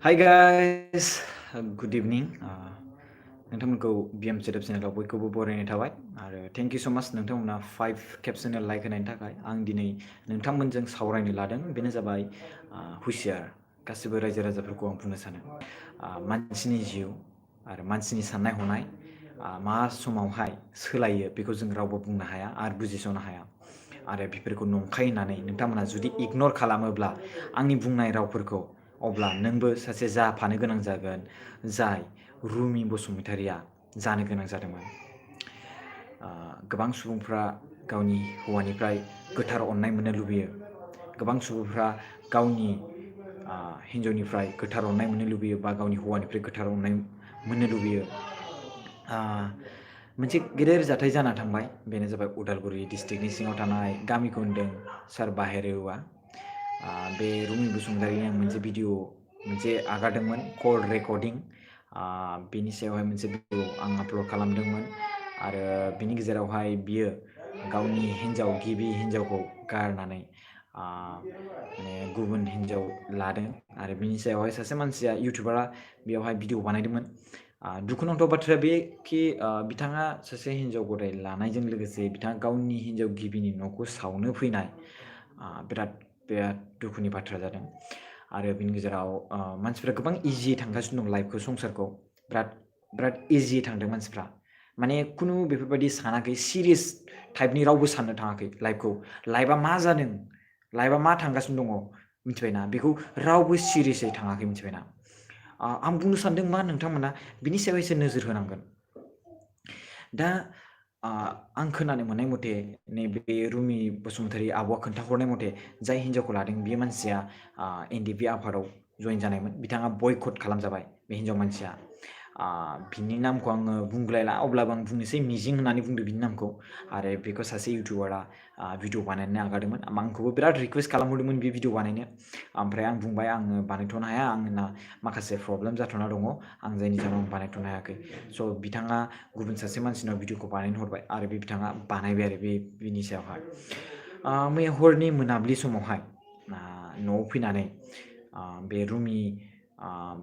Hi guys, good evening. नोंथांमोनखौ BM setup चेनेलाव बयखौबो बरायनाय थाबाय आरो थेंक इउ स' माच नोंथांमोना 5 खेब चेनेल लाइक होनायनि थाखाय आं दिनै नोंथांमोनजों सावरायनो लादों बेनो जाबाय हुसियार गासिबो रायजो राजाफोरखौ आं बुंनो सानो मानसिनि जिउ आरो मानसिनि साननाय हनाय मा समावहाय सोलायो बेखौ जों रावबो बुंनो हाया आरो बुजिस'नो हाया आरो बेफोरखौ नंखाय होननानै नोंथांमोना जुदि इगनर खालामोब्ला आंनि बुंनाय रावफोरखौ अब्ला नोंबो सासे जाफानो गोनां जागोन जाय रुमि बसुमतारिया जानो गोनां जादोंमोन। गोबां सुबुंफ्रा गावनि हौवानिफ्राय गोथार अननाय मोननो लुबैयो। गोबां सुबुंफ्रा गावनि हिन्जावनिफ्राय गोथार अननाय मोननो लुबैयो बा गावनि हौवानिफ्राय गोथार अननाय मोननो लुबैयो। मोनसे गेदेर जाथाय जाना थांबाय बेनो जाबाय उदालगुरि डिस्ट्रिक्टनि सिङाव थानाय गामिखौ होनदों सार बाहेरेवा। बे रुमि बसुमतारिनि आं मोनसे भिडिअ मोनसे आगारदोंमोन कल रेकर्डिं बेनि सायावहाय मोनसे भिडिअ आं आपल'ड खालामदोंमोन आरो बिनि गेजेरावहाय बियो गावनि गिबि हिन्जावखौ गारनानै माने गुबुन हिन्जाव लादों आरो बिनि सायावहाय सासे मानसिया इउटुबारा बेयावहाय भिडिअ बानायदोंमोन। दुखुनांथाव बाथ्राया बेखि बिथाङा सासे हिन्जाव गदाय लानायजों लोगोसे बिथाङा गावनि हिन्जाव गिबिनि न'खौ सावनो फैनाय बिराद दुखुनि बाथ्रा जादों आरो बिनि गेजेराव मानसिफ्रा गोबां इजियै थांगासिनो दं लाइफखौ संसारखौ बिराद इजियै थांदों मानसिफ्रा माने खुनु बेफोरबायदि सानाखै सिरियास टाइपनि रावबो साननो थाङाखै लाइफआ मा जादों लाइफआ मा थांगासिनो दङ मिथिबायना बेखौ रावबो सिरियासै थाङाखै मिथिबायना। आं बुंनो सानदों मा नोंथांमोना बिनि सायाव एसे नोजोर होनांगोन। दा आं खोनानो मोननाय मथे नैबे रुमि बसुमतारी आब'आ खोन्थाहरनाय मथे जाय हिन्जावखौ लादों बे मानसिया NDP आफादाव जइन जानायमोन बिथाङा बयकट खालामजाबाय बे हिन्जाव मानसिया। बिनि नामखौ आङो बुंलायला अब्लाबो आं बुंनोसै मिजिं होननानै बुंदो बिनि नामखौ आरो बेखौ सासे इउटुबारा भिडिअ बानायनानै आगारदोंमोन आंखौबो बिराद रिकुवेस्ट खालामहरदोंमोन बे भिडिअ बानायनो ओमफ्राय आं बुंबाय आङो बानायथ'नो हाया आंना माखासे प्रब्लेम जाथ'ना दङ आं जायनि जाहोनाव बानायथ'नो हायाखै स' बिथाङा गुबुन सासे मानसिनाव भिडिअखौ बानायनो हरबाय आरो बे बिथाङा बानायबाय आरो बिनि सायावहाय मैया हरनि मोनाबिलि समावहाय न'आव फैनानै बे रुमि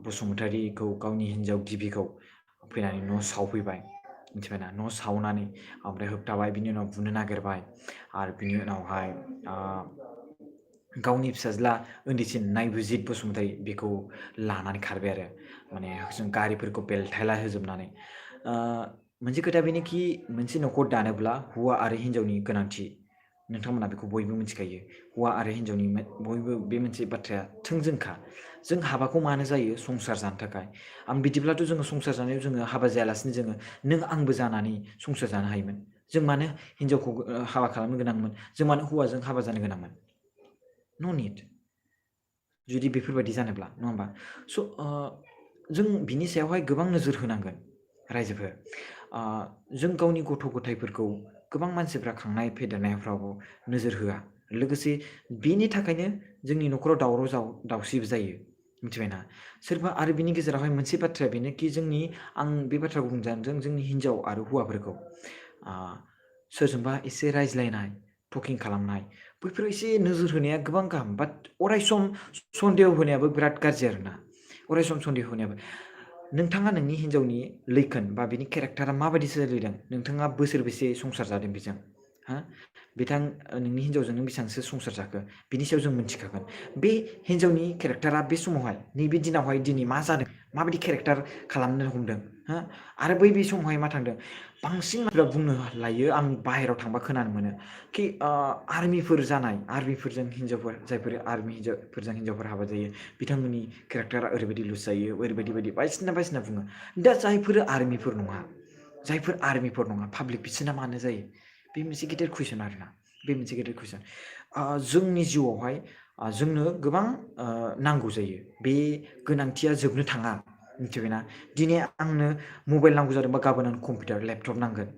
बसुमतारीखौ गावनि हिन्जाव गिबिखौ फैनानै न' सावफैबाय मिथिबायना न' सावनानै ओमफ्राय होबथाबाय बिनि उनाव बुनो नागिरबाय आरो बिनि उनावहाय गावनि फिसाज्ला उन्दैसिन नायबुजित बसुमतारी बेखौ लानानै खारबाय आरो माने जों गारिफोरखौ बेलथायला होजोबनानै मोनसे खोथा बेनोखि मोनसे न'खर दानोब्ला हौवा आरो हिन्जावनि गोनांथि नोंथांमोना बेखौ बयबो मिथिखायो हौवा आरो हिन्जावनि बयबो बे मोनसे बाथ्राया थोंजोंखा जों हाबाखौ मानो जायो संसार जानो थाखाय आं बिदिब्लाथ' जोङो संसार जानायाव जोङो हाबा जायालासिनो जोङो नों आंबो जानानै संसार जानो हायोमोन जों मानो हिन्जावखौ हाबा खालामनो गोनांमोन जों मानो हौवाजों हाबा जानो गोनांमोन नो निड जुदि बेफोरबायदि जानोब्ला नङा होमबा स' जों बिनि सायावहाय गोबां नोजोर होनांगोन रायजोफोर जों गावनि गथ' गथायफोरखौ गोबां मानसिफ्रा खांनाय फेदेरनायफ्रावबो नोजोर होआ लोगोसे बेनि थाखायनो जोंनि न'खराव दावराव दावसिबो जायो मिथिबायना सोरबा आरो बिनि गेजेरावहाय मोनसे बाथ्राया बेनोखि आं बे बाथ्राखौ बुंजानोजों जोंनि हिन्जाव आरो हौवाफोरखौ सोरजोंबा एसे रायज्लायनाय टकिं खालामनाय बैफोराव एसे नोजोर होनाया गोबां गाहाम बाट अरायसम सन्देह होनायाबो बिराद गाज्रि आरोना अरायसम सन्देह होनायाबो नोंथाङा नोंनि हिन्जावनि लैखोन बा बिनि केरेक्टारा माबायदि सोलिदों नोंथाङा बोसोरबेसे संसार जादों बेजों नोंनि हिन्जावजों नों बेसेबांसो संसार जाखो बिनि सायाव जों मिथिखागोन बे हिन्जावनि केरेक्टारा बे समावहाय नैबे दिनावहाय दिनै मा जादों माबायदि केरेक्टार खालामनो हमदों आरो बै समावहाय मा थांदों बांसिन मानसिफ्रा बुंनो लायो आं बाहेरायाव थांबा खोनानो मोनो कि आर्मिफोरजों हिन्जावफोर जायफोर आर्मिफोरजों हिन्जावफोर हाबा जायो बिथांमोननि केरेक्टारा ओरैबायदि लुज जायो ओरैबायदि बायदिसिना बुङो दा जायफोर आर्मिफोर नङा पाब्लिक बिसोरना मानो जायो बे मोनसे गिदिर कुइसन आरोना बे मोनसे गिदिर कुइसन जोंनि जिउआवहाय जोंनो गोबां नांगौ जायो बे गोनांथिया जोबनो थाङा मिथिबायना दिनै आंनो मबाइल नांगौ जादोंबा गाबोन आं कम्पिउटार लेपटप नांगोन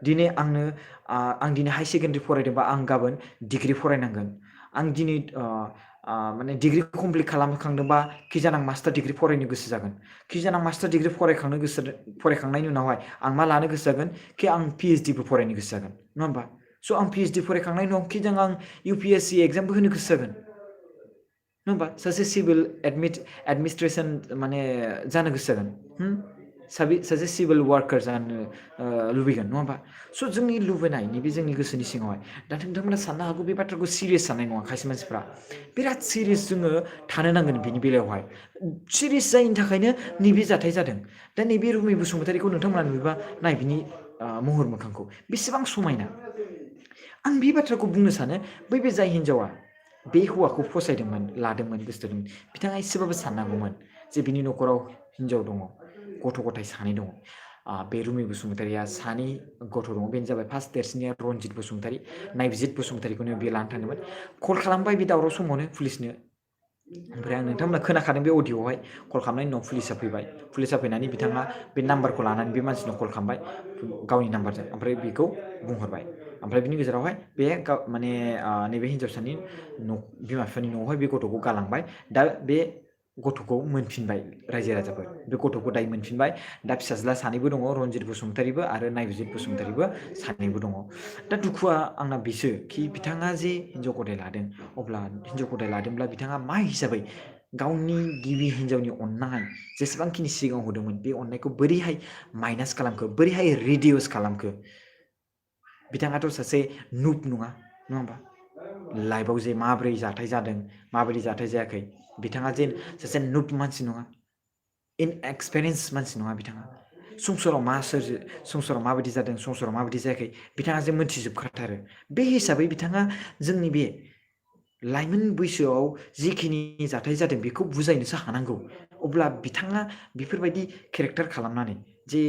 दिनै आं दिनै हाई सेकेन्डारि फरायदोंबा आं गाबोन डिग्रि फरायनांगोन आं दिनै माने डिग्रि कमप्लिट खालामखांदोंबा खिजान आं मास्टार डिग्रि फरायनो गोसो जागोन खिजान आं मास्टार डिग्रि फरायखांनायनि उनावहाय आं मा लानो गोसो जागोन कि आं PhD बो फरायनो गोसो जागोन नङा होमबा स' आं PhD फरायखांनायनि उनाव खिजान आं UPSC एग्जामबो होनो गोसो जागोन नङा होमबा सासे सिभिल एडमिनिस्ट्रेसन माने जानो गोसो जागोन सासे सिभिल वार्कार जानो लुबैगोन नङा होमबा स' जोंनि लुबैनाय नैबे जोंनि गोसोनि सिङावहाय दा नोंथांमोना साननो हागौ बे बाथ्राखौ सिरियास साननाय नङा खायसे मानसिफ्रा बिराद सिरियास जोङो थानो नांगोन बिनि बेलायावहाय सिरियास जायैनि थाखायनो नैबे जाथाय जादों दा नैबे रुमि बसुमतारीखौ नोंथांमोना नुयोबा नाय बिनि महर मोखांखौ बेसेबां समायना आं बे बाथ्राखौ बुंनो सानो बै बे जाय हिन्जावा बे हौवाखौ फसायदोंमोन लादोंमोन गोसो थोदोंमोन बिथाङा एसेबाबो साननांगौमोन जे बिनि न'खराव हिन्जाव दङ गथ' गथाय सानै दङ बे रुमि बसुमतारीया सानै गथ' दङ बेनो जाबाय फार्स्ट देरसिननिया रनजित बसुमतारी नायबिजित बसुमतारीखौनो बियो लानो थांदोंमोन कल खालामबाय बे दावराव समावनो पुलिसनो ओमफ्राय आं नोंथांमोना खोनाखादों बे अडिअ'आवहाय कल खालामनायनि उनाव पुलिसा फैबाय पुलिसा फैनानै बिथाङा बे नाम्बारखौ लानानै बे मानसिनो कल खालामबाय गावनि नाम्बारजों ओमफ्राय बेखौ बुंहरबाय ओमफ्राय बिनि गेजेरावहाय बे माने नैबे हिन्जावसानि बिमा बिफानि न'आवहाय बे गथ'खौ गालांबाय दा बे गथ'खौ मोनफिनबाय रायजो राजाफोर बे गथ'खौ दायो मोनफिनबाय दा फिसाज्ला सानैबो दङ रनजित बसुमतारीबो आरो नायबिजित बसुमतारीबो सानैबो दङ दा दुखुआ आंना बेसो कि बिथाङा जे हिन्जाव गथाय लादों अब्ला हिन्जाव गथाय लादोंब्ला बिथाङा मा हिसाबै गावनि गिबि हिन्जावनि अननाय जेसेबांखिनि सिगाङाव होदोंमोन बे अननायखौ बोरैहाय माइनास खालामखो बोरैहाय रिडिउस खालामखो बिथाङाथ' सासे नुब नङा होमबा लाइफआव जे माबोरै जाथाय जादों माबोरै जाथाय जायाखै बिथाङा जे सासे नुब मानसि नङा इनएक्सपिरियेन्स मानसि नङा बिथाङा संसाराव संसाराव माबायदि जादों संसाराव माबायदि जायाखै बिथाङा जे मोनथिजोबखाथारो बे हिसाबै बिथाङा जोंनि बे लाइमोन बैसोआव जिखिनि जाथाय जादों बेखौ बुजायनोसो हानांगौ अब्ला बिथाङा बेफोरबायदि केरेक्टार खालामनानै जे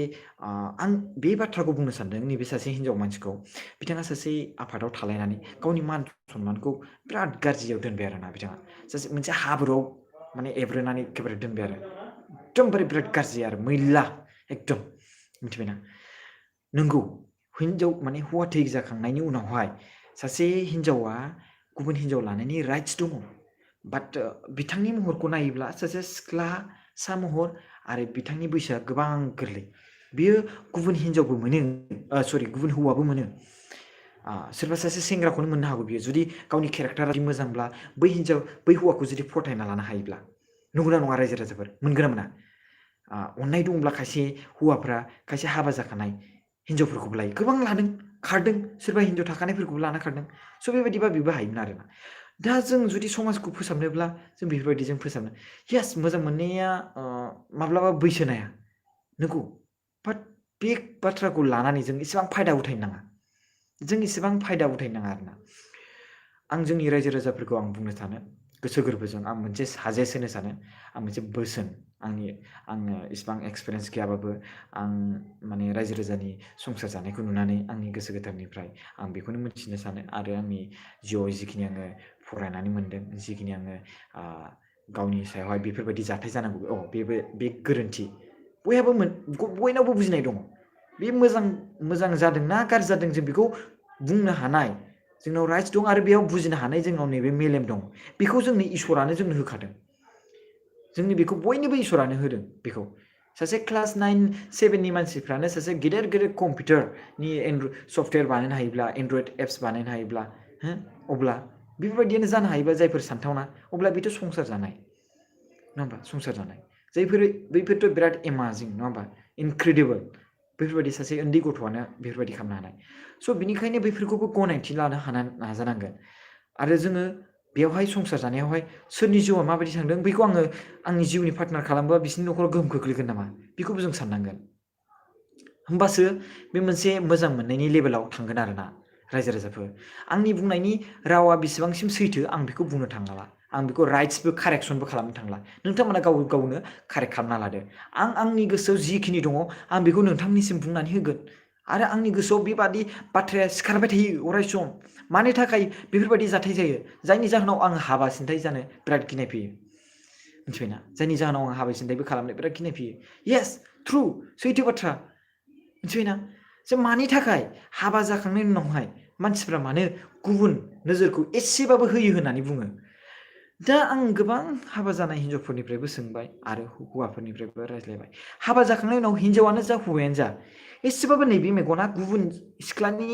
आं बे बाथ्राखौ बुंनो सानदों नैबे सासे हिन्जाव मानसिखौ बिथाङा सासे आफादाव थालायनानै गावनि मान सन्मानखौ बिराद गाज्रियाव दोनबाय आरोना बिथाङा सासे मोनसे हाब्रुआव माने एब्रेनानै एखेबारे दोनबाय आरो एकदमबारे बिराद गाज्रि आरो मैला एकदम मिथिबायना नंगौ हिन्जाव माने हौवा थै जाखांनायनि उनावहाय सासे हिन्जावा गुबुन हिन्जाव लानायनि राइट्स दङ बाट बिथांनि महरखौ नायोब्ला सासे सिख्लासा महर आरो बिथांनि बैसोआ गोबां गोरलै बियो गुबुन हिन्जावबो मोनो गुबुन हौवाबो मोनो सोरबा सासे सेंग्राखौनो मोननो हागौ बियो जुदि गावनि केरेक्टारा मोजांब्ला बै हौवाखौ जुदि फथायना लानो हायोब्ला नंगौना नङा रायजो राजाफोर मोनगोन ना मोना अननाय दंब्ला खायसे हौवाफ्रा खायसे हाबा जाखानाय हिन्जावफोरखौबो लायो गोबां लादों खारदों सोरबा हिन्जाव थाखानायफोरखौबो लाना खारदों स' बेबायदिबा बेबो हायोमोन आरोना दा जों जुदि समाजखौ फोसाबनोब्ला जों बेफोरबायदिजों फोसाबनो यास मोजां मोननाया माब्लाबा बैसो नाया नंगौ बाट बे बाथ्राखौ लानानै जों इसेबां फायदा उथायनो नाङा जों इसेबां फायदा उथायनो नाङा आरोना आं जोंनि रायजो राजाफोरखौ आं बुंनो सानो गोसो गोरबोजों आं मोनसे साजेस्ट होनो सानो आं मोनसे बोसोन आङो इसिबां एक्सपिरियेन्स गैयाबाबो आं माने रायजो राजानि संसार जानायखौ नुनानै आंनि गोसो गोथारनिफ्राय आं बेखौनो मिथिनो सानो आरो आंनि जिउआव जिखिनि आङो फरायनानै मोनदों जिखिनि आङो गावनि सायावहाय बेफोरबायदि जाथाय जानांगौ बे गोरोन्थि बयनावबो बुजिनाय दङ बे मोजां जादोंना गाज्रि जादों जों बेखौ बुंनो हानाय जोंनाव राइट्स दं आरो बेयाव बुजिनो हानाय जोंनाव नैबे मेलेम दं बेखौ जोंनो इसोरानो जोंनो होखादों जोंनि बेखौ बयनोबो इसोरानो होदों बेखौ सासे क्लास 9-7नि मानसिफ्रानो सासे गेदेर कम्पिउटारनि सफ्टवेयर बानायनो हायोब्ला एन्ड्रइड एप्स बानायनो हायोब्ला अब्ला बेफोरबायदियानो जानो हायोबा जायफोर सानथावना अब्ला बेथ' संसार जानाय नङा होमबा संसार जानाय बैफोरथ' बिराद एमाजिं नङा होमबा इनक्रेडिबोल बेफोरबायदि सासे उन्दै गथ'आनो बेफोरबायदि खालामनो हानाय स' बिनिखायनो बैफोरखौबो गनायथि लानो नाजानांगोन आरो जोङो बेवहाय संसार जानायावहाय सोरनि जिउआ माबायदि थांदों बेखौ आङो आंनि जिउनि पार्टनार खालामोबा बिसोरनि न'खराव गोहोम खोख्लैगोन नामा बेखौबो जों साननांगोन होमबासो बे मोनसे मोजां मोननायनि लेभेलाव थांगोन आरोना रायजो राजाफोर आंनि बुंनायनि रावा बेसेबांसिम सैथो आं बेखौ बुंनो थांला आं बेखौ राइट्सबो कारेक्सनबो खालामनो थांला नोंथांमोना गावनो कारेक्ट खालामना लादो आंनि गोसोआव जिखिनि दङ आं बेखौ नोंथांनिसिम बुंनानै होगोन आरो आंनि गोसोआव बेबादि बाथ्राया सिखारबाय थायो अराय सम मानि थाखाय बेफोरबायदि जाथाय जायो जायनि जाहोनाव आं हाबा सिन्थाय जानो बिराद गिनाय फैयो मिथिबायना जायनि जाहोनाव आं हाबा सिन्थायबो खालामनो बिराद गिनाय फैयो येस ट्रु सैथो बाथ्रा मिथिबायना जों मानि थाखाय हाबा जाखांनायनि उनावहाय मानसिफ्रा मानो गुबुन नोजोरखौ एसेबाबो होयो होननानै बुङो दा आं गोबां हाबा जानाय हिन्जावफोरनिफ्रायबो सोंबाय आरो हौवाफोरनिफ्रायबो रायज्लायबाय हाबा जाखांनायनि उनाव हिन्जावानो जा हौवायानो जा एसेबाबो नैबे मेगना गुबुन सिख्लानि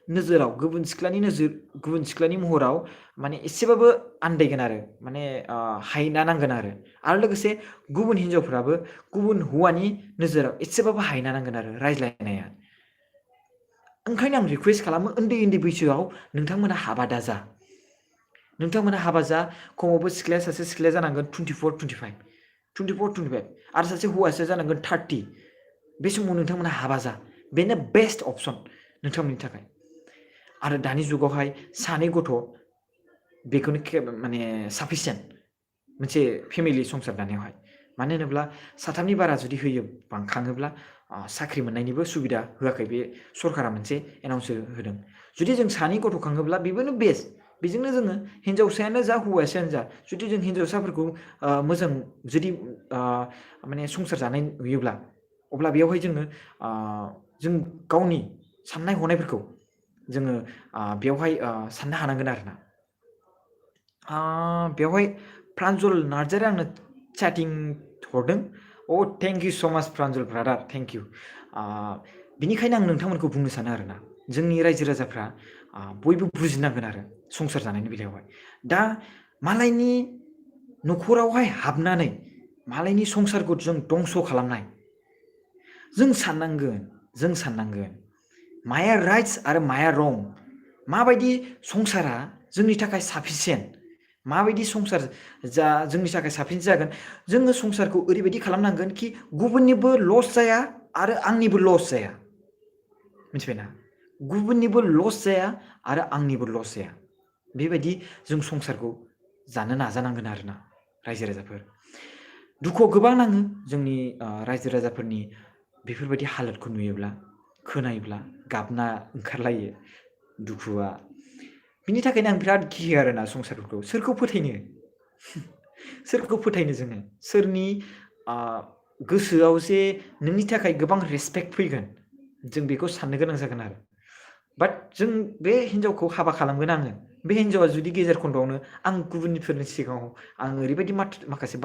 नोजोराव गुबुन सिख्लानि महराव माने एसेबाबो आन्दायगोन आरो माने हायना नांगोन आरो लोगोसे गुबुन हिन्जावफ्राबो गुबुन हौवानि नोजोराव एसेबाबो हायना नांगोन आरो रायज्लायनाया। ओंखायनो आं रिकुवेस्ट खालामो उन्दै बैसोआव नोंथांमोना हाबा दाजा। नोंथांमोना हाबा जा, खमावबो सासे सिख्लाया जानांगोन 24-25 आरो सासे हौवासाया जानांगोन 30। बे समाव नोंथांमोना हाबा जा, बेनो बेस्ट अपसन नोंथांमोननि थाखाय। आरो दानि जुगावहाय सानै गथ' बेखौनो माने साफिसियेन्ट मोनसे फेमिलि संसार दानायावहाय। मानो होनोब्ला साथामनि बारा जुदि बांखाङोब्ला साख्रि मोननायनिबो सुबिदा होआखै बे सरकारा मोनसे एनाउन्स होदों। जुदि जों सानै गथ' खाङोब्ला बेबोनो बेस्ट। बेजोंनो जोङो हिन्जावसायानो जा हौवासायानो जा जुदि जों हिन्जावसाफोरखौ मोजां जुदि माने संसार जानाय नुयोब्ला अब्ला बेयावहाय जोङो जों गावनि साननाय हनायफोरखौ जोङो बेवहाय साननो हानांगोन आरोना। बेवहाय प्रान्जल नार्जारिया आंनो चेटिं हरदों। थेंक इउ स' माच प्रान्जल ब्रादार, थेंक इउ। बिनिखायनो आं नोंथांमोनखौ बुंनो सानो आरोना, जोंनि रायजो राजाफ्रा बयबो बुजिनांगोन आरो संसार जानायनि बेलायावहाय। दा मालायनि न'खरावहाय हाबनानै मालायनि संसारखौ जों दंस' खालामनाय, जों साननांगोन माया राइट्स आरो माया रं, माबायदि संसारा जोंनि थाखाय साफिसियेन्ट, माबायदि संसार जोंनि थाखाय साबसिन जागोन। जोङो संसारखौ ओरैबायदि खालामनांगोन कि गुबुननिबो लस जाया आरो आंनिबो लस जाया। मिथिबायना? गुबुननिबो लस जाया आरो आंनिबो लस जाया। बेबायदि जों संसारखौ जानो नाजानांगोन आरोना रायजो राजाफोर। दुखुआव गोबां नाङो जोंनि रायजो राजाफोरनि बेफोरबायदि हालोदखौ नुयोब्ला, खोनायोब्ला गाबना ओंखारलायो दुखुआ। बिनि थाखायनो आं बिराद गियो आरोना संसारफोरखौ। सोरखौ फोथायनो जोङो? सोरनि गोसोआव जे नोंनि थाखाय गोबां रेसपेक्ट फैगोन, जों बेखौ साननो गोनां जागोन आरो। बाट जों बे हिन्जावखौ हाबा खालामगोन आङो। बे हिन्जावा जुदि गेजेर खन्द'आवनो आं गुबुनफोरनि सिगाङाव आं ओरैबायदि माखासे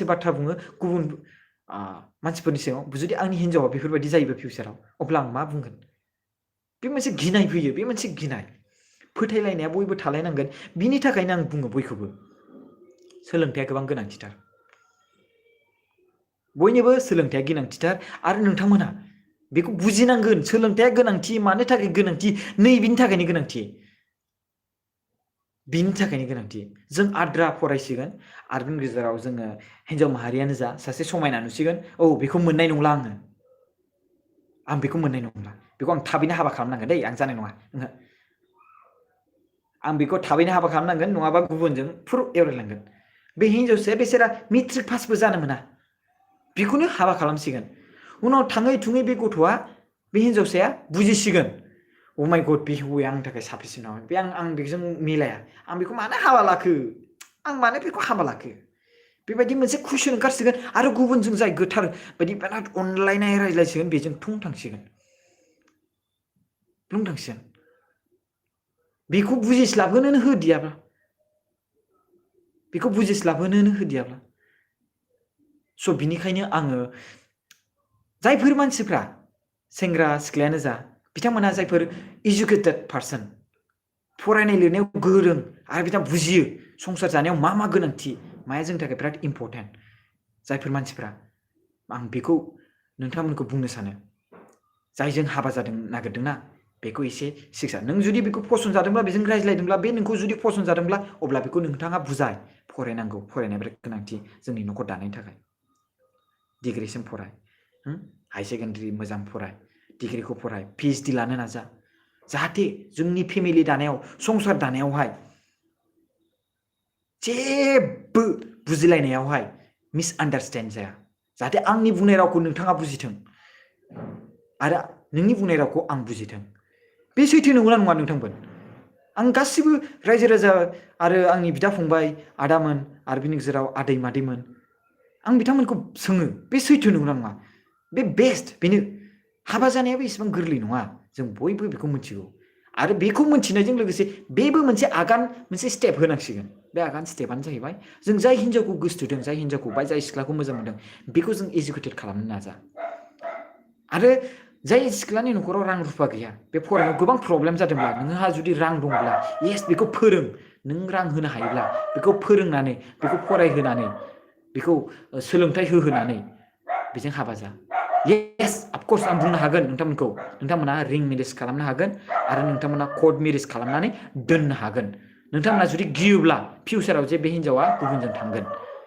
बाथ्रा बुङो गुबुन मानसिफोरनि सिगाङाव, जुदि आंनि हिन्जावा बेफोरबायदि जायोबा फिउचाराव, अब्ला आं मा बुंगोन? बे मोनसे गिनाय फैयो, बे मोनसे गिनाय। फोथायलायनाया बयबो थालायनांगोन। बिनि थाखायनो आं बुङो बयखौबो सोलोंथाइया गोबां गोनांथिथार। बयनिबो सोलोंथाइया गोनांथिथार आरो नोंथांमोना बेखौ बुजिनांगोन। सोलोंथाइया गोनांथि, मानो थाखाय गोनांथि? बिनि थाखायनो गोनांथि। बिनि थाखायनो गोनांथि। जों आद्रा फरायसिगोन आरो बिनि गेजेराव जोङो हिन्जाव माहारियानो जा सासे समायना नुसिगोन, बेखौ मोननाय नंला आं बेखौ मोननाय नंला, बेखौ आं थाबैनो हाबा खालामनांगोन दै, आं जानाय नङा। आं बेखौ थाबैनो हाबा खालामनांगोन, नङाबा गुबुनजों एवरायलांगोन। बे हिन्जावसाया बेसेरा मेट्रिक पासबो जानो मोना, बेखौनो हाबा खालामसिगोन। उनाव थाङै थुङै बे गथ'आ, बे हिन्जावसाया बुजिसिगोन, अ माय गड, बे हौवाया आंनि थाखाय साबसिन नङा, बे आं बेजों मिलाया, आं बेखौ मानो हाबा लाखो? बेबायदि मोनसे कुइसन ओंखारसिगोन आरो गुबुनजों जाय गोथार बायदि बिराद अनलायनाय रायज्लायसिगोन, बेजों थुं थांसिगोन। बेखौ बुजिस्लाबहोनोनो होदियाब्ला। स' बिनिखायनो आङो जायफोर मानसिफ्रा, सेंग्रा सिख्लायानो जा, बिथांमोनहा जायफोर इडुकेटेड पार्सन, फरायनाय लिरनायाव गोरों आरो बिथाङा बुजियो संसार जानायाव मा मा गोनांथि, माया जोंनि थाखाय बिराद इम्परटेन्ट, जायफोर मानसिफ्रा, आं बेखौ नोंथांमोनखौ बुंनो सानो, जायजों हाबा नागिरदोंना बेखौ एसे सिक्सा। नों जुदि बेखौ फसन जादोंब्ला, बेजों रायज्लायदोंब्ला, बे नोंखौ जुदि फसन जादोंब्ला, अब्ला बेखौ नोंथाङा बुजाय। फरायनांगौ, फरायनाया बिराद गोनांथि जोंनि न'खर दानायनि थाखाय। डिग्रिसिम फराय, हाई सेकेन्डारि मोजां फराय, डिग्रिखौ फराय, PhD लानो नाजा, जाहाथे जोंनि फेमिलि दानायाव, संसार दानायावहाय जेबो बुजिलायनायावहाय मिसआन्डारस्टेन्ड जाया। जाहाथे आंनि बुंनाय रावखौ नोंथाङा बुजिथों आरो नोंनि बुंनाय रावखौ आं बुजिथों। बे सैथो नंगौना नङा नोंथांमोन? आं गासिबो रायजो राजा आरो आंनि बिदा फंबाय, आदामोन आरो बिनि गेजेराव आदै मादैमोन, आं बिथांमोनखौ सोङो, बे सैथो नंगौना नङा? बे बेस्ट, बेनो हाबा जानायाबो इसेबां गोरलै नङा, जों बयबो बेखौ मिथिगौ। आरो बेखौ मिथिनायजों लोगोसे बेबो मोनसे स्टेप होनांसिगोन। बे स्टेपआनो जाहैबाय, जों जाय हिन्जावखौ गोसोथोदों, जाय सिख्लाखौ मोजां मोनदों, बेखौ जों एजुकेटेड खालामनो नाजा। आरो जाय सिख्लानि न'खराव रां रुफा गैया बे फरायनायाव गोबां प्रब्लेम जादोंब्ला नोंहा जुदि रां दंब्ला येस बेखौ फोरों नों रां होनो हायोब्ला बेखौ फोरोंनानै बेखौ फरायहोनानै बेखौ सोलोंथाइ होहोनानै बेजों हाबा जा येस अफकर्स आं बुंनो हागोन नोंथांमोना रिं मेरेज खालामनो हागोन आरो नोंथांमोना कर्ट मेरेज खालामनानै दोननो हागोन नोंथांमोना जुदि गियोब्ला फिउचाराव जे बे हिन्जावा गुबुनजों थांगोन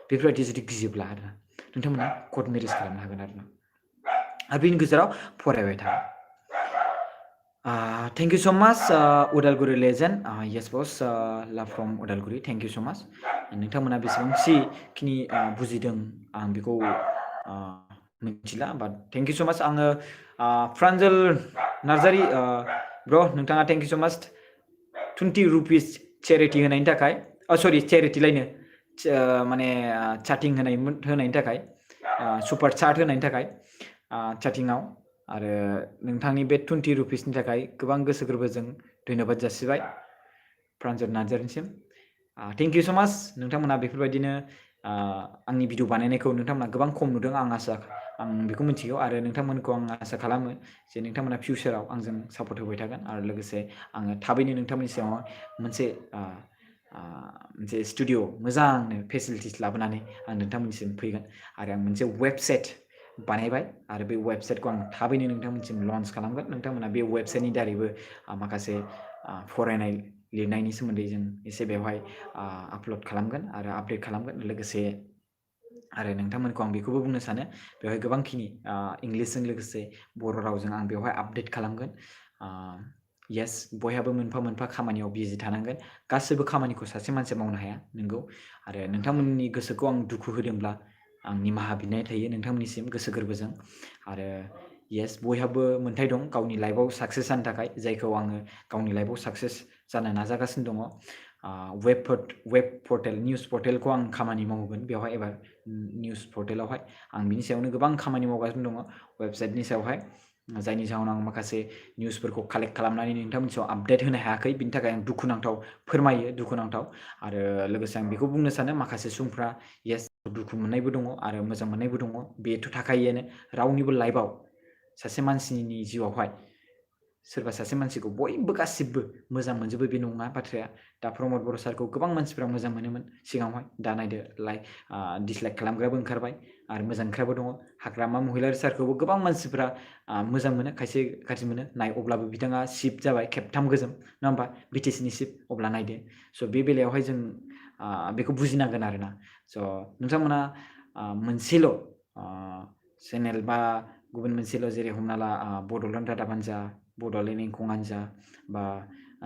बेफोरबायदि जुदि गियोब्ला आरोना नोंथांमोना कर्ट मेरेज खालामनो हागोन आरोना आरो बेनि गेजेराव फरायबाय था थेंक इउ सो माच उदालगुरि लेजेन्ड येस बस लाभ फ्रम उदालगुरि थेंक इउ सो माच नोंथांमोना बेसेबांसिखिनि बुजिदों आं बेखौ मिथिला बाट थेंक इउ सो माच आङो प्रान्जल नार्जारि ब्र नोंथाङा थेंक इउ सो माच 20 रुपिस चेरिटि होनायनि थाखाय सरि चेरिटि लायनो माने चाटिं होनायनि थाखाय सुपार चाट होनायनि थाखाय चाटिंआव आरो नोंथांनि बे 20 रुपिसनि थाखाय गोबां गोसो गोरबोजों धन्यबाद जासिबाय प्रान्जल नार्जारिनिसिम थेंक इउ सो माच नोंथांमोना बेफोरबायदिनो आंनि भिडिअ बानायनायखौ नोंथांमोना गोबां खम नुदों आं बेखौ मिथिगौ आरो नोंथांमोनखौ आं आसा खालामो जे नोंथांमोना फिउचाराव आंजों सापर्ट होबाय थागोन आरो लोगोसे आङो थाबैनो नोंथांमोननि सिगाङाव मोनसे स्टुडिअ मोजांनो फेसिलिटिस लाबोनानै आं नोंथांमोननिसिम फैगोन आरो आं मोनसे वेबसाइट बानायबाय आरो बे वेबसाइटखौ आं थाबैनो नोंथांमोनसिम लन्च खालामगोन नोंथांमोना बे वेबसाइटनि दारैबो माखासे फरायनाय लिरनायनि सोमोन्दै जों एसे बेवहाय आपल'ड खालामगोन आरो आपडेट खालामगोन लोगोसे आरो नोंथांमोनखौ आं बेखौबो बुंनो सानो बेवहाय गोबांखिनि इंलिसजों लोगोसे बर' रावजों आं बेवहाय आपडेट खालामगोन येस बयहाबो मोनफा मोनफा खामानियाव बिजि थानांगोन गासैबो खामानिखौ सासे मानसिया मावनो हाया नंगौ आरो नोंथांमोननि गोसोखौ आं दुखु होदोंब्ला आं निमाहा बिनाय थायो नोंथांमोननिसिम गोसो गोरबोजों आरो येस बयहाबो मोन्थाय दं गावनि लाइफआव साक्सेस जानो थाखाय जायखौ आङो गावनि लाइफआव साक्सेस जानो नाजागासिनो दङ वेब पर्टेल निउस पर्टेलखौ आं खामानि मावगोन बेवहाय एबार निउस पर्टेलावहाय आं बिनि सायावनो गोबां खामानि मावगासिनो दङ वेबसाइटनि सायावहाय जायनि जाहोनाव आं माखासे निउसफोरखौ कालेक्ट खालामनानै नोंथांमोननि सायाव आपडेट होनो हायाखै बिनि थाखाय आं दुखुनांथाव आरो लोगोसे आं बेखौ बुंनो सानो माखासे सुबुंफ्रा येस दुखु मोननायबो दङ आरो मोजां मोननायबो दङ बेथ' थाखायोआनो रावनिबो लाइफआव सासे मानसिनि जिउआवहाय सोरबा सासे मानसिखौ बयबो गासिबो मोजां मोनजोबो बे नङा बाथ्राया दा प्रमद बर' सारखौ गोबां मानसिफ्रा मोजां मोनोमोन सिगाङावहाय दा नायदो डिसलाइक खालामग्राबो ओंखारबाय आरो मोजां ओंखारबो दङ हाग्रामा महिलारि सारखौबो गोबां मानसिफ्रा मोजां मोनो खायसे गाज्रि मोनो अब्लाबो बिथाङा सिफ जाबाय खेबथाम गोजों नङा होमबा बिटिसिनि सिफ अब्ला नायदो स' बे बेलायावहाय जों बेखौ बुजिनांगोन आरोना स' नोंथांमोना मोनसेल' चेनेल बा गुबुन मोनसेल' जेरै हमना ला बड'लेण्ड रादाबानो जा बड'लेण्ड इंखंआनो जा बा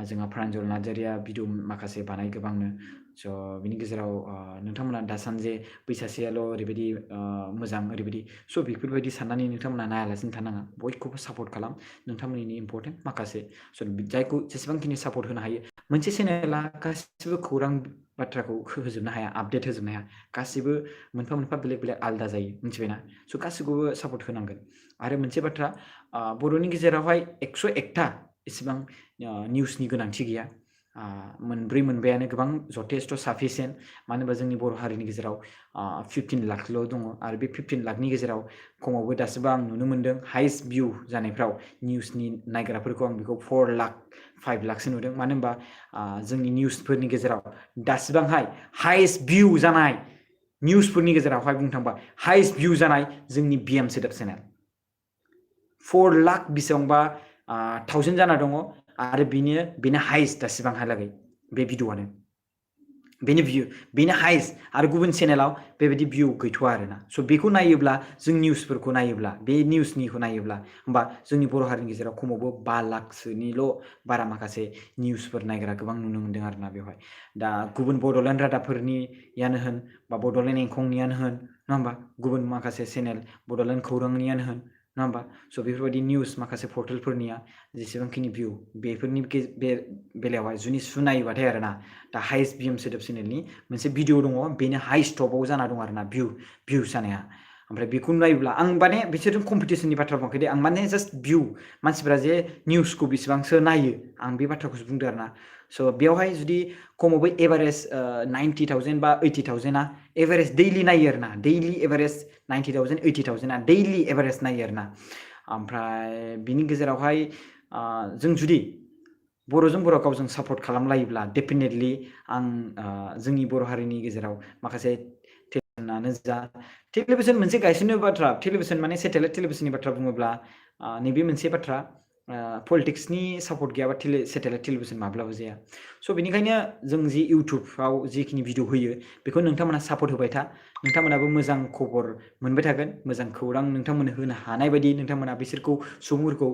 जोंहा प्रान्जल नार्जारिया भिडिअ माखासे बानाय गोबांनो स' बिनि गेजेराव नोंथांमोना दासानजे बैसासेयाल' ओरैबायदि मोजां ओरैबायदि स' बेफोरबायदि साननानै नोंथांमोना नायालासिनो थानाङा बयखौबो सापर्ट खालाम नोंथांमोननि इम्परटेन्ट माखासे स' जायखौ जेसेबांखिनि सापर्ट होनो हायो मोनसे चेनेला गासिबो खौरां बाथ्राखौ होजोबनो हाया आपडेट होजोबनो हाया गासिबो मोनफा मोनफा बेलेग बेलेग आलादा जायो मिथिबायना स' गासिखौबो सापर्ट होनांगोन आरो मोनसे बाथ्रा बर'नि गेजेरावहाय 101टा इसेबां निउसनि गोनांथि गैया मोनब्रै मोनबायानो गोबां जथेस्थ' साफिसियेन्ट मानो होनबा जोंनि बर' हारिनि गेजेराव 15 लाखल' दङ आरो बे 15 लाखनि गेजेराव खमावबो दासिमबो आं नुनो मोन्दों हाइस्ट भिउ जानायफ्राव निउसनि नायग्राफोरखौ आं बेखौ 4 लाख 5 लाखसो नुदों मानो होनबा जोंनि निउसफोरनि गेजेराव दासिबांहाय हाइस्ट भिउ जानाय निउसफोरनि गेजेरावहाय बुंनो थांबा हाइस्ट भिउ जानाय जोंनि बिएम सोदोब चेनेल 4 लाख बेसेबांबा थावजेन्ड जाना दङ आरो बेनो हाइस्ट दासिबांहालागै बे भिडिअआनो बेनो हाइस्ट आरो गुबुन चेनेलाव बेबायदि भिउ गैथ'वा आरोना स' बेखौ नायोब्ला जों निउसफोरखौ नायोब्ला बे निउसनिखौ नायोब्ला होमबा जोंनि बर' हारिनि गेजेराव खमावबो 5 लाखसोनिल' बारा माखासे निउसफोर नायग्रा गोबां नुनो मोन्दों आरोना बेवहाय दा गुबुन बड'लेण्ड रादाबफोरनियानो होन बा बड'लेण्ड इंखंनियानो होन नङा होमबा गुबुन माखासे चेनेल बड'लेण्ड खौरांनियानो होन नङा होमबा स' बेफोरबायदि निउस माखासे पर्टेलफोरनिया जेसेबांखिनि भिउ बेफोरनि बेलायावहाय जुदि सुनायोबाथाय आरोना दा हाइस्ट बिएम सोदोब चेनेलनि मोनसे भिडिअ दङ बेनो हाइस्ट टपाव जाना दं आरोना भिउस जानाया ओमफ्राय बेखौ नायोब्ला आं माने बिसोरजों कम्पिटिसननि बाथ्रा बुङाखै दे आं माने जास्ट भिउ मानसिफोरा जे निउसखौ बेसेबांसो नायो आं बे बाथ्राखौसो बुंदों आरोना स' बेवहाय जुदि खमावबो एभारेज 90,000 बा 80,000आ एभारेज दैलि नायो आरोना दैलि एभारेज 90,000 80,000आ दैलि एभारेज नायो आरोना ओमफ्राय बिनि गेजेरावहाय जों जुदि बर'जों बर' गावजों सापर्ट खालामलायोब्ला डेफिनेटलि आं जोंनि बर' हारिनि गेजेराव माखासे टेलिभिजनानो जा टेलिभिजन मोनसे गायसननो बाथ्रा टेलिभिजन माने सेटेलाइट टेलिभिजननि बाथ्रा बुङोब्ला नैबे मोनसे बाथ्रा पलिटिक्सनि सापर्ट गैयाबा सेटेलाइट टेलिभिजन माब्लाबो जाया स' बेनिखायनो जों जि इउटुबाव जिखिनि भिडिअ होयो बेखौ नोंथांमोना सापर्ट होबाय था नोंथांमोनाबो मोजां खबर मोनबाय थागोन मोजां खौरां नोंथांमोननो होनो हानाय बायदि नोंथांमोना बिसोरखौ सुबुंफोरखौ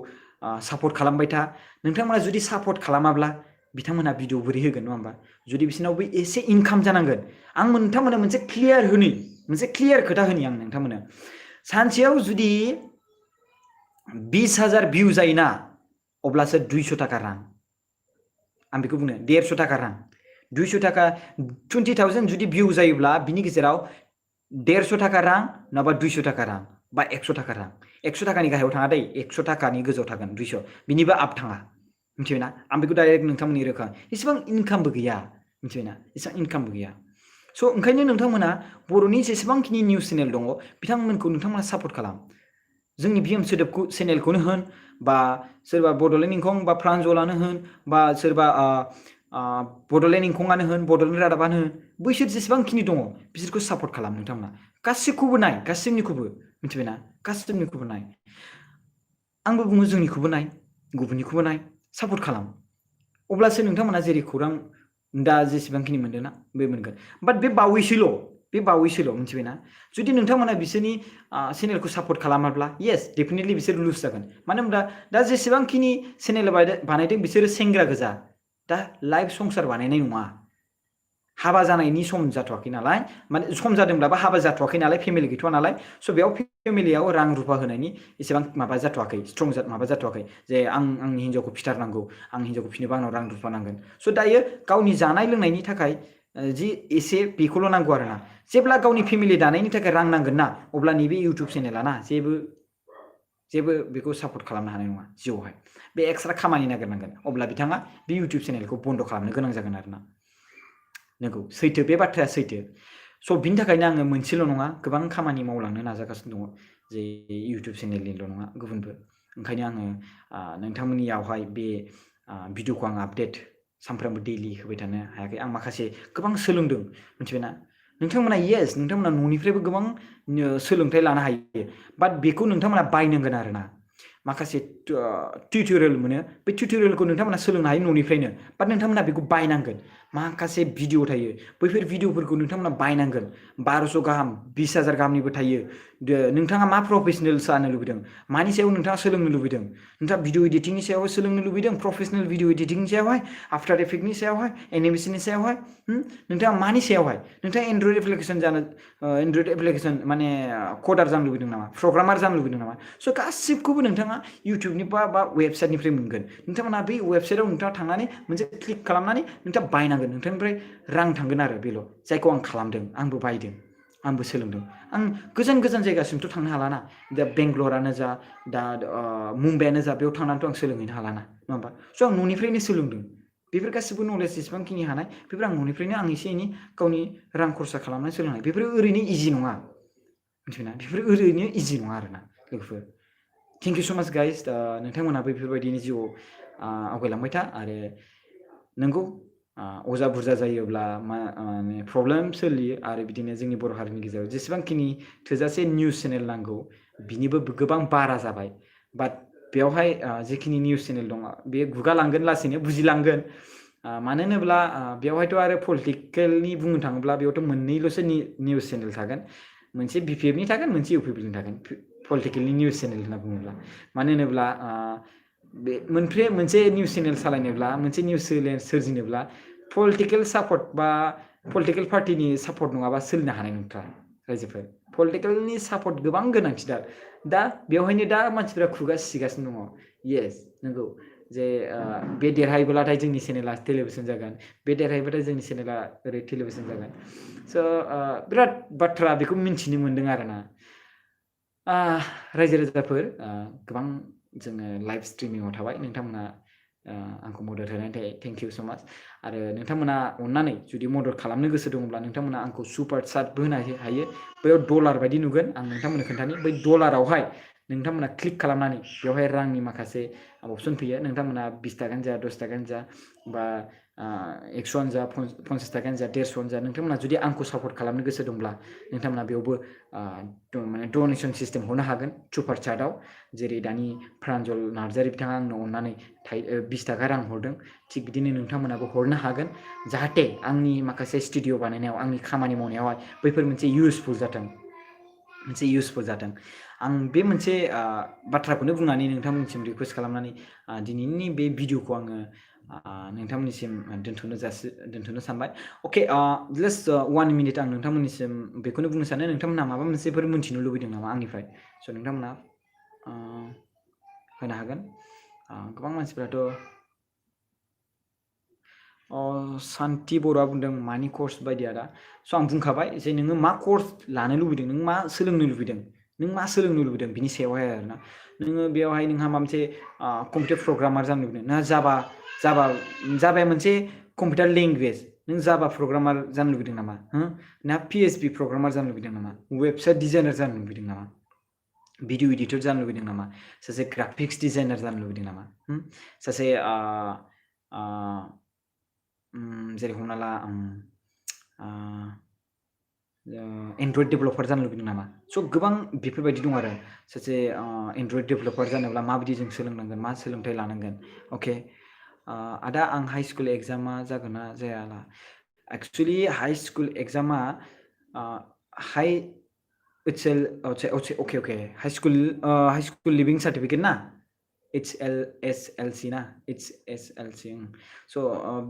सापर्ट खालामबाय था नोंथांमोना जुदि सापर्ट खालामाब्ला बिथांमोना भिडिअ बोरै होगोन नङा होमबा जुदि बिसोरनावबो एसे इनकाम जानांगोन आं नोंथांमोना मोनसे क्लियार खोथा होनि आं नोंथांमोनो सानसेयाव जुदि 20,000 भिउ जायोना अब्लासो 200 थाखा रां आं बेखौ बुंनो 150 थाखा रां 200 थाखा 20,000 जुदि भिउ जायोब्ला बिनि गेजेराव 150 थाखा रां नङाबा 200 थाखा रां बा 100 थाखा रां 100 थाखानि गाहायाव थाङा दै 100 थाखानि गोजौआव थागोन 200 बिनिबो आप थाङा मिथिबायना आं बेखौ डाइरेक्ट नोंथांमोननि रोखा इसेबां इनकामबो गैया मिथिबायना इसेबां इनकामबो गैया स' ओंखायनो नोंथांमोना बर'नि जेसेबांखिनि निउस चेनेल दङ बिथांमोनखौ नोंथांमोना सापर्ट खालाम जोंनि बिएम सोदोबखौ चेनेलखौनो होन बा सोरबा बड'लेण्ड इंखं बा प्रान्जलानो होन बा सोरबा बड'लेण्ड इंखंआनो होन बड'लेण्ड रादाबानो होन बैसोर जेसेबांखिनि दङ बिसोरखौ सापर्ट खालाम नोंथांमोना गासिखौबो नाय गासिनिखौबो मिथिबायना गासिनिखौबो नाय आंबो बुङो जोंनिखौबो नाय गुबुननिखौबो नाय सापर्ट खालाम अब्लासो नोंथांमोना जेरै खौरां दा जेसेबांखिनि मोनदोंना बे मोनगोन बाट बे बावैसोल' मिथिबायना जुदि नोंथांमोना बिसोरनि चेनेलखौ सापर्ट खालामाब्ला येस डेफिनेटलि बिसोर लुज जागोन मानो होनब्ला दा जेसेबांखिनि चेनेल बानायदों बिसोरो सेंग्रा गोजा दा लाइभ संसार बानायनाय नङा हाबा जानायनि सम जाथ'वाखै नालाय माने सम जादोंब्लाबो हाबा जाथ'वाखै नालाय फेमिलि गैथ'वा नालाय स' बेयाव फेमिलियाव रां रुफा होनायनि एसेबां माबा जाथ'वाखै स्ट्रं माबा जाथ'वाखै जे आंनि हिन्जावखौ फिथारनांगौ आं हिन्जावखौ फिनोबा आंनाव रां रुफा नांगोन स' दायो गावनि जानाय लोंनायनि थाखाय जि एसे बेखौल' नांगौ आरोना जेब्ला गावनि फेमिलि दानायनि थाखाय रां नांगोन ना अब्ला नैबे इउटुब चेनेला ना जेबो बेखौ सापर्ट खालामनो हानाय नङा जिउआवहाय बे एक्सट्रा खामानि नागिरनांगोन अब्ला बिथाङा बे इउटुब चेनेलखौ बन्द' खालामनो गोनां जागोन आरोना नंगौ सैथो बे बाथ्राया सैथो स' बिनि थाखायनो आङो मोनसेल' नङा गोबां खामानि मावलांनो नाजागासिनो दङ जे इउटुब चेनेलनिल' नङा गुबुनबो ओंखायनो आङो नोंथांमोननियावहाय बे भिडिअखौ आं आपडेट सानफ्रामबो दैलि होबाय थानो हायाखै आं माखासे गोबां सोलोंदों मिथिबायना नोंथांमोना नोंथांमोना न'निफ्रायबो गोबां सोलोंथाइ लानो हायो बाट बेखौ नोंथांमोना बायनांगोन आरोना माखासे टिउटरियेल मोनो बे टिउटरियेलखौ नोंथांमोना सोलोंनो हायो न'निफ्रायनो बाट नोंथांमोना बेखौ बायनांगोन माखासे भिडिअ थायो बैफोर भिडिअफोरखौ नोंथांमोना बायनांगोन 1200 गाहाम 20,000 गाहामनिबो थायो नोंथाङा मा प्रफेसनेल जानो लुबैदों मानि सायाव नोंथाङा सोलोंनो लुबैदों नोंथाङा भिडिअ एडिटिंनि सायाव सोलोंनो लुबैदों प्रफेसनेल भिडिअ एडिटिंनि सायावहाय आफ्टार इफेक्टनि सायावहाय एनिमेशननि सायावहाय नोंथाङा मानि सायावहाय नोंथाङा एन्ड्रइड एप्लिकेसन माने कडार जानो लुबैदों नामा प्रग्रामार जानो लुबैदों नामा स' गासिबखौबो नोंथाङा इउटुबनि बा वेबसाइटनिफ्राय मोनगोन नोंथांमोना बे वेबसाइटआव नोंथाङा थांनानै मोनसे क्लिक खालामनानै नोंथाङा बायनांगोन नोंथांनिफ्राय रां थांगोन आरो बेल' जायखौ आं खालामदों आंबो बायदों आंबो सोलोंदों आं गोजान जायगासिमथ' थांनो हालाना दा बेंगलरानो जा दा मुम्बाइआनो जा बेयाव थांनानैथ' आं सोलोंहैनो हालाना नङा होमबा स' आं न'निफ्रायनो सोलोंदों बेफोर गासिबो नलेज जेसेबांखिनि हानाय बेफोर आं न'निफ्रायनो आं एसे एनै गावनि रां खरसा खालामनानै सोलोंनाय बेफोर ओरैनो इजि नङा मिथिबायना बेफोर ओरैनो इजि नङा आरोना लोगोफोर थेंक इउ स' माच गाइस नोंथांमोनहाबो बेफोरबायदिनो जिउआव आवगायलांबाय था आरो नोंगौ अजा बुरजा जायोब्ला माने प्रब्लेम सोलियो आरो बिदिनो जोंनि बर' हारिनि गेजेराव जेसेबांखिनि थोजासे निउस चेनेल नांगौ बिनिबो गोबां बारा जाबाय बाट बेवहाय जेखिनि निउस चेनेल दङ बे गुगालांगोन लासैनो बुजिलांगोन मानो होनोब्ला बेवहायथ' आरो पलिटिकेलनि बुंनो थाङोब्ला बेयावथ' मोननैल'सो निउस चेनेल थागोन मोनसे बिपिएफनि थागोन मोनसे इउपिपिनि थागोन पलिटिकेलनि निउस चेनेल होनना बुङोब्ला मानो होनोब्ला बे मोनसे निउस चेनेल सालायनोब्ला मोनसे निउस चेनेल सोरजिनोब्ला पलिटिकेल सापर्ट बा पलिटिकेल पार्टिनि सापर्ट नङाबा सोलिनो हानाय नंथारा रायजोफोर पलिटिकेलनि सापर्ट गोबां गोनांथिथार दा बेवहायनो दा मानसिफ्रा खुगा सिगासिनो दङ येस नंगौ जे बे देरहायोब्लाथाय जोंनि चेनेला टेलिभिजन जागोन बे देरहायोब्लाथाय जोंनि चेनेला ओरै टेलिभिजन जागोन स' बिराद बाथ्रा बेखौ मिन्थिनो मोन्दों आरोना रायजो राजाफोर गोबां जोङो लाइभ स्ट्रिमिंआव थाबाय नोंथांमोना आंखौ मदद होनायनि थाखाय थेंक इउ स' माच आरो नोंथांमोना अननानै जुदि मदद खालामनो गोसो दङब्ला नोंथांमोना आंखौ सुपार चाटबो होनो हायो बैयाव डलार बायदि नुगोन आं नोंथांमोननो खोन्थानि बै डलारावहाय नोंथांमोना क्लिक खालामनानै बेवहाय रांनि माखासे अपसन फैयो नोंथांमोना 20 थाखानो जा 10 थाखानो जा बा 100 जा 50 थाखानो जा 150 जा नोंथांमोना जुदि आंखौ सापर्ट खालामनो गोसो दंब्ला नोंथांमोना बेयावबो माने डनेसन सिस्टेम हरनो हागोन सुपार चाटआव जेरै दानि प्रान्जल नार्जारि बिथाङा आंनो अननानै 20 थाखा रां हरदों थिग बिदिनो नोंथांमोनाबो हरनो हागोन जाहाथे आंनि माखासे स्टुडिअ बानायनायाव आंनि खामानि मावनायावहाय बैफोर मोनसे इउसफुल जाथों आं बे मोनसे बाथ्राखौनो बुंनानै नोंथांमोननिसिम रिकुवेस्ट खालामनानै दिनैनि बे भिडिअखौ आङो नोंथांमोननिसिम दोनथ'नो सानबाय अके जास्ट 1 मिनिट आं नोंथांमोननिसिम बेखौनो बुंनो सानो नोंथांमोनहा माबा मोनसेफोर मोन्थिनो लुबैदों नामा आंनिफ्राय स' नोंथांमोना होनो हागोन गोबां मानसिफ्राथ' सान्ति बर'आ बुंदों मानि कर्स बायदि आदा स' आं बुंखाबाय जे नोङो मा कर्स लानो लुबैदों नों मा सोलोंनो लुबैदों बिनि सायावहाय आरोना नोङो बेयावहाय नोंहा माबा मोनसे कम्पिउटार प्रग्रामार जानो लुबैदों नोंहा जाभाया मोनसे कम्पिउटार लेंगुवेज नों जाभा प्रग्रामार जानो लुबैदों नामा ना PHP प्रग्रामार जानो लुबैदों नामा वेबसाइट डिजाइनार जानो लुबैदों नामा भिडिअ एडिटर जानो लुबैदों नामा सासे ग्राफिक्स डिजाइनार जानो लुबैदों नामा सासे जेरै हमना ला एन्ड्रइड डेभेलपार जानो लुबैदों नामा स' गोबां बेफोरबायदि दं आरो सासे एन्ड्रइड डेभेलपार जानोब्ला माबायदि जों सोलोंनांगोन मा सोलोंथाइ लानांगोन अके आदा आं हाइ स्कुल एग्जामा जागोन ना जायाला एक्सुवेलि हाइ स्कुल एग्जामा अके हाइ स्कुल लिभिं सार्टिफिकेट ना HSLC ना HSLC स'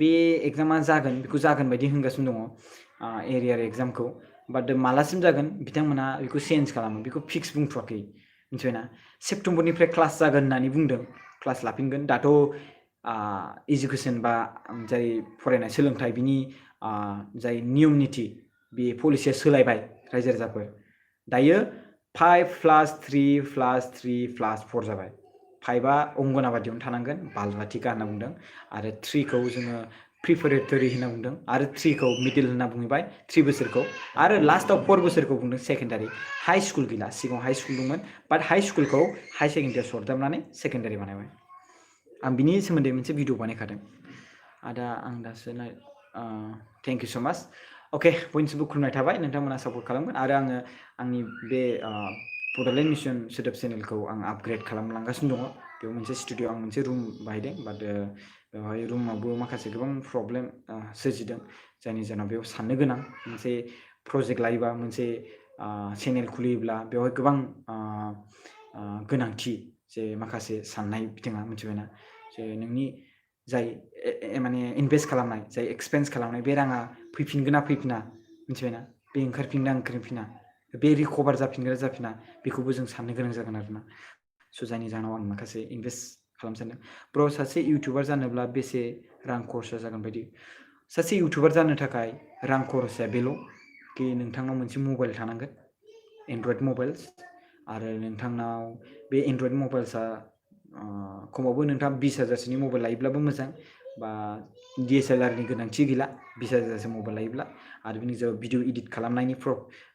बे एग्जामा जागोन बेखौ जागोन बायदि होनगासिनो दङ एरियार एग्जामखौ बाट मालासिम जागोन बिथांमोना बेखौ चेन्ज खालामो बेखौ फिक्स बुंथ'वाखै मिथिबायना सेप्तेम्बरनिफ्राय क्लास जागोन होननानै बुंदों क्लास लाफिनगोन दाथ' इडुकेसन बा जाय फरायनाय सोलोंथाइ बिनि जाय नियम निथि बे पलिसिया सोलायबाय रायजो राजाफोर दायो 5+3+3+4 जाबाय 5आ अंगनाबादियावनो थानांगोन बालबाथिका होनना बुंदों आरो 3खौ जोङो प्रिपेरेटरि होनना बुंदों आरो 3खौ मिडिल होनना बुंबाय 3 बोसोरखौ आरो लास्टआव 4 बोसोरखौ बुंदों सेकेन्डारि हाइ स्कुल गैला सिगाङाव हाइ स्कुल दंमोन बाट हाइ स्कुलखौ हाइ सेकेन्डारियाव सरजाबनानै सेकेन्डारि बानायबाय आं बिनि सोमोन्दै मोनसे भिडिअ बानायखादों आदा आं दासो थेंक इउ स' माच अके बयनिसिमबो खुलुमनाय थाबाय नोंथांमोना सापर्ट खालामगोन आरो आङो आंनि बे बड'लेण्ड मिशन सोदोब चेनेलखौ आं आपग्रेड खालामलांगासिनो दङ बेयाव मोनसे स्टुडिअ आं मोनसे रुम बाहायदों बाट बेवहाय रुमावबो माखासे गोबां प्रब्लेम सोरजिदों जायनि जाहोनाव बेयाव साननो गोनां मोनसे प्रजेक्ट लायोबा मोनसे चेनेल खुलियोब्ला बेवहाय गोबां गोनांथि जे माखासे साननाय बिथिङा मिथिबायना जे नोंनि जाय माने इनभेस्ट खालामनाय जाय एक्सपेन्स खालामनाय बे राङा फैफिनगोन ना फैफिना मिथिबायना बे ओंखारफिना बे रिकभार जाफिना बेखौबो जों साननो गोनां जागोन आरोना स' जायनि जाहोनाव आं माखासे इनभेस्ट खालामनो सानदों ब्र' सासे इउटुबार जानोब्ला बेसे रां खरसा जागोन बायदि सासे इउटुबार जानो थाखाय रां खरसाया बेल' कि नोंथांनाव मोनसे मबाइल थानांगोन एन्ड्रइड मबाइल्स आरो नोंथांनाव बे एन्ड्रइड मबाइल्सआ खमावबो नोंथाङा 20,000सोनि मबाइल लायोब्लाबो मोजां बा DSLRनि गोनांथि गैला 20,000सो मबाइल लायोब्ला आरो बिनि गेजेराव भिडिअ एडिट खालामनायनि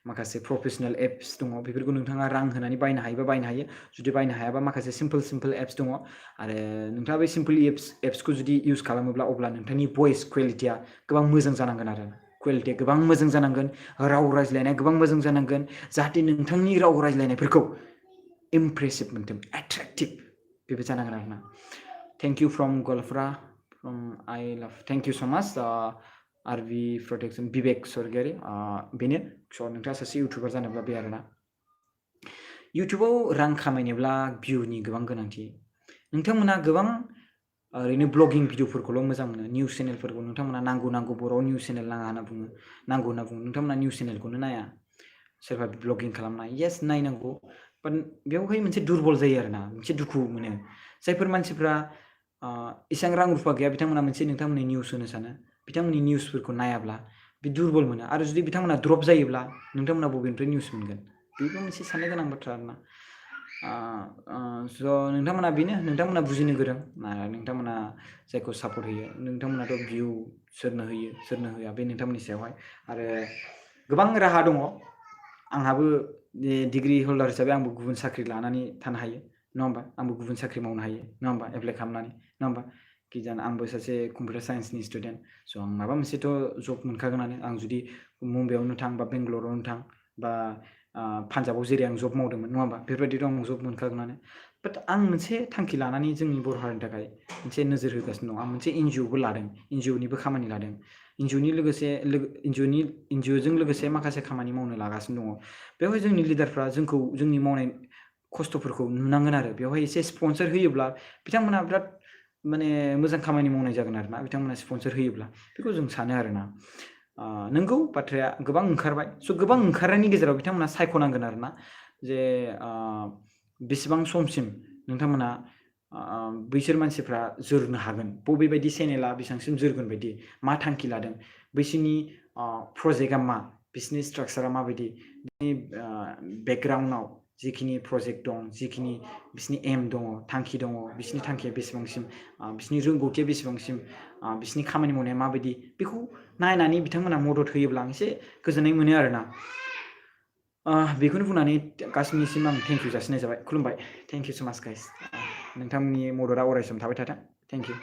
माखासे प्रफेसनेल एप्स दङ बेफोरखौ नोंथाङा रां होनानै बायनो हायोबा बायनो हायो जुदि बायनो हायाबा माखासे सिम्पोल एप्स दङ आरो नोंथाङा बे सिम्पोल एप्सखौ जुदि इउज खालामोब्ला अब्ला नोंथांनि भइस कुवालिटिया गोबां मोजां जानांगोन आरो कुवालिटिया गोबां मोजां जानांगोन राव रायज्लायनाया गोबां मोजां जानांगोन जाहाथे नोंथांनि राव रायज्लायनायफोरखौ इमप्रेसिभ मोनथों एट्रेक्टिभ बेबो जानांगोन आरोना थेंक इउ फ्रम गलफ्रा आई लाभ थेंक इउ स' माच आरबि प्रटेक्सन बिबेक स्वर्गियारि बेनो स' नोंथाङा सासे इउटुबार जानोब्ला बे आरोना इउटुबाव रां खामायनोब्ला भिउनि गोबां गोनांथि नोंथांमोना गोबां ओरैनो ब्लगिं भिडिअफोरखौल' मोजां मोनो निउस चेनेलफोरखौ नोंथांमोना नांगौ बर' निउस चेनेल नाङा होनना बुङो नोंथांमोना निउस चेनेलखौनो नाया सोरबा ब्लगिं खालामनाय येस नायनांगौ बाट बेवहाय मोनसे दुरबल जायो आरोना मोनसे दुखु मोनो जायफोर मानसिफ्रा इसेबां रां रुफा गैया बिथांमोना मोनसे नोंथांमोननि निउस होनो सानो बिथांमोननि निउसफोरखौ नायाब्ला बे दुरबल मोनो आरो जुदि बिथांमोना ड्रप जायोब्ला नोंथांमोना बबेनिफ्राय निउस मोनगोन बेबो मोनसे साननो गोनां बाथ्रा आरोना स' नोंथांमोना बेनो नोंथांमोना बुजिनो गोरों नोंथांमोना जायखौ सापर्ट होयो नोंथांमोनाथ' भिउ सोरनो होयो सोरनो होआ बे नोंथांमोननि सायावहाय आरो गोबां राहा दङ आंहाबो डिग्री हल्डार हिसाबै आंबो गुबुन साख्रि लानानै थानो हायो नङा होमबा आंबो गुबुन साख्रि मावनो हायो नङा होमबा एप्लाइ खालामनानै नङा होमबा कि जानो आंबो सासे कम्पिउटार साइन्सनि स्टुडेन्ट स' आं माबा मोनसेथ' जब मोनखागोनानो आं जुदि मुम्बाइआवनो थां बा बेंगलरावनो थां बा पान्जाबाव जेरै आं जब मावदोंमोन नङा होमबा बेफोरबायदिथ' आं जब मोनखागोनानो बाट आं मोनसे थांखि लानानै जोंनि बर' हारिनि थाखाय मोनसे नोजोर होगासिनो दं आं मोनसे एनजिअबो लादों एनजिअनिबो खामानि लादों एनजिअजों लोगोसे माखासे खामानि मावनो लागासिनो दङ बेवहाय जोंनि लिडारफ्रा जोंखौ जोंनि मावनाय खस्थ'फोरखौ नुनांगोन आरो बेवहाय एसे स्पन्सर होयोब्ला बिथांमोना बिराद माने मोजां खामानि मावनाय जागोन आरोना बिथांमोना स्पन्सर होयोब्ला बेखौ जों सानो आरोना नोंगौ बाथ्राया गोबां ओंखारबाय स' गोबां ओंखारनायनि गेजेराव बिथांमोना सायख'नांगोन आरोना जे बेसेबां समसिम नोंथांमोना बैसोर मानसिफ्रा जोरनो हागोन बबेबायदि चेनेला बेसेबांसिम जोरगोन बायदि मा थांखि लादों बैसोरनि प्रजेक्टआ मा बिसोरनि स्ट्राक्चारा माबायदि बिनि बेकग्राउन्डआव जिखिनि प्रजेक्ट दं जिखिनि बिसोरनि एम दङ थांखि दङ बिसोरनि थांखिया बेसेबांसिम बिसोरनि रोंगौथिया बेसेबांसिम बिसोरनि खामानि मावनाया माबायदि बेखौ नायनानै बिथांमोना मदद होयोब्ला आं एसे गोजोननाय मोनो आरोना बेखौनो बुंनानै गासैनिसिम आं थेंक इउ जासिनाय जाबाय खुलुमबाय थेंक इउ सो माच गाइस नोंथांमोननि मददआ अरायसम थाबाय थाथों थेंक इउ